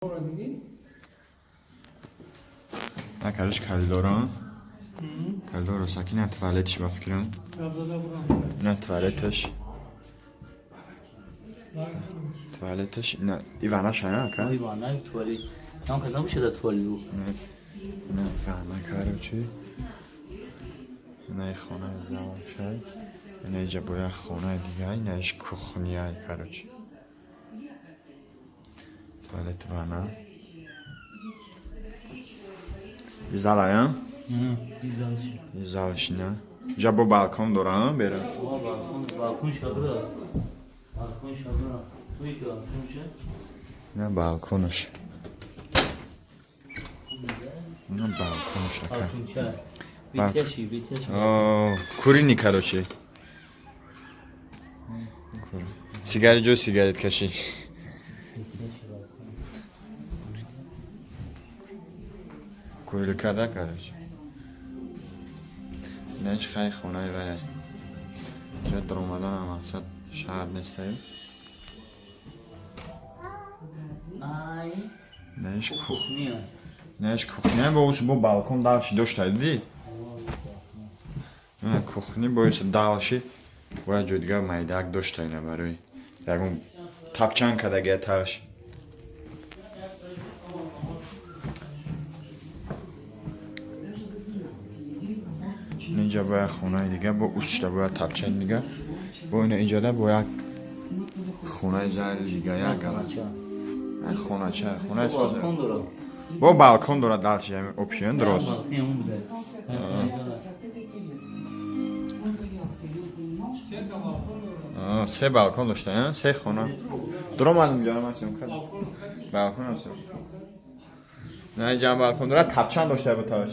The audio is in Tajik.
На, короче, коридорам. Коридор росаки, на туалетиш, ба фикрам. На туалеташ. Туалеташ, на и ванаша, ака? И вана, и туалет. Там каза набуша да туалет бу. На вана, короче. На хона залшай. На иҷа бо як хонаи дига, на иш кухняй, короче. Туалет, вана. И залая? И залши. И залшина. Иҷа бо балкон дора, бера? Балкон, балкон шабра. Балкон шабра. Туи балкон ша? На балконаш. На балконаш, ака. Балкон ша. Висящий, висящий. О, курини, короче. Сигарет ҷо сигарет кашӣ. Висящий балкон. Курилка да, короче. Инач хай хонаи вай. Ҷа даромаданам мақсад шаҳр нестаю. Ай. Инаиш кухня. Инаиш кухня бо ус бо балкон далши дошта, дидӣ? На кухни боис далши бояд ҷои дигар майдаак дошта ина барои ягон тапчан кадагия таш. Инҷа бояд хонаи дига бо усшда бояд тапчани дига бо ина иҷода бо як хонаи зали дига як гала. Хонача, хонаи соза. Балкон дора. Бо балкон дора далши общиен дроз. Балкон он буда. Се балкон дошта, се хона. Дуромадам ҷанам асем кад. Балкон асем. На ҷам балкон дора, тапчан дошта бо таш.